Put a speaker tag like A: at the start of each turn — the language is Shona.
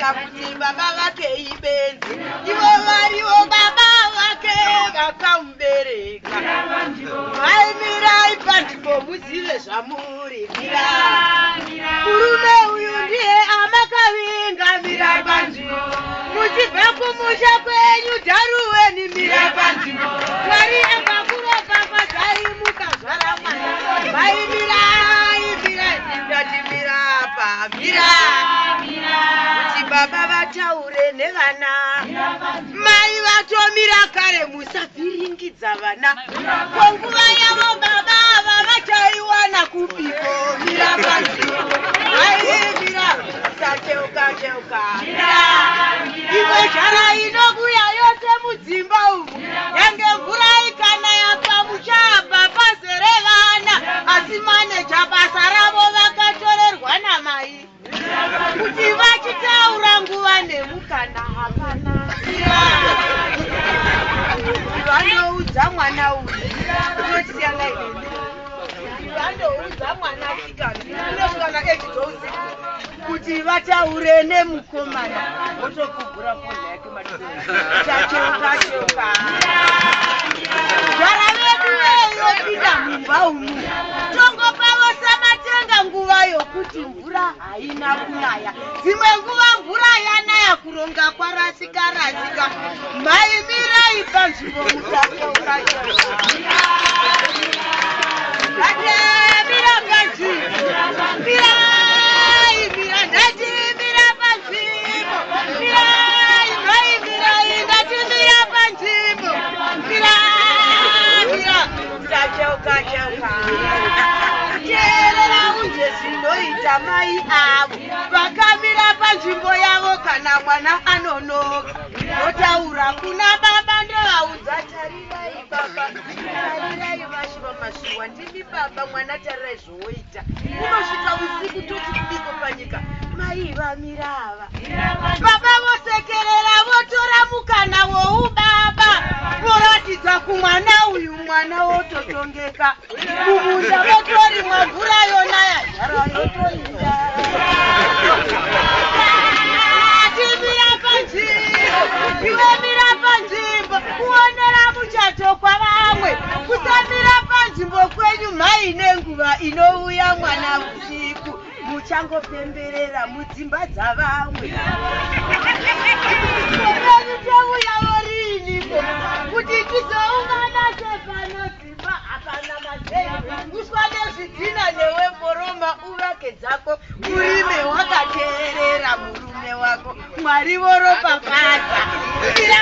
A: Kuita kuti baba vake ibenzi, ivo varivo baba vake vakamubereka. Mai, mirai panzvimbo muzive zvamuri. Mira, murume uyu ndiye amakavinga. Mira panzvimbo muchibva kumusha kwenyu Dharuweni. Mira panzvimbo, Mwari akakuropafadzai mukazvara mwana. Mai, mirai, mirai, ndati mirapa, mira kuti baba vataure nevana. Mai vatomira kare, musavhiringidza vana. Ko nguva yavo baba ava vachaiwana kupiko? Mira panzvimbo, mai, mira, usacheuka cheuka. Imwe zhara inobuya yose mudzimba umu, yange mvura ikanaya pamuchapa pazere vana, asi maneja basa ravo vakatorerwa namai kuti vachitaura nguva nemukana hapana. Vanoudza mwana uyu unosiyana inini, vanoudza mwana sikana unosvika na8 dzousiku kuti vataure nemukomana, votokugura foni yake. Chacheuka cheuka, gara vedu veyopinda mumba umu, tongopavo samatenga nguva yokuti mvura haina kunaya. Dzimwe nguva mvura yanaya, kuronga kwarasika rasika. Mai, mirai panzvimbo, musacheuka cheuka. Mira panzvimbo, mirai, mira, ndati mira panzvimbo, mirai mai, mirai, ndati mira panzvimbo, mira, mira, usacheuka cheuka. Teerera unje zvinoita mai avo vakamira panzvimbo yavo. Kana mwana anonoka, ndotaura kuna baba, ndovaudza, "Tarirai baba, tarirai vashiva mashuwa, ndimi baba mwana, tarirai zvowoita." Unosvika usiku, toti kudiko panyika? Mai vamira ava, baba vosekerera, votora mukana woubaba, voratidza kumwana uyu, mwana wototongeka. Mumunda votorimwa, mvura yonaya, zhara yotoinda. Timira panzvimbo, iwe mira panzvimbo. Kuonera muchato kwavamwe, kusamira panzvimbo kwenyu mhai. Nenguva inouya mwana usiku, muchangopemberera mudzimba dzavamwe. Kopenyu touyavo riiniko kuti tizoungana sepano? Dzimba hapana mazei, uswa nezvidhina. Newe mboroma, uvake dzako, urime wakateerera murume wako. Mwari voropafadza. Mira.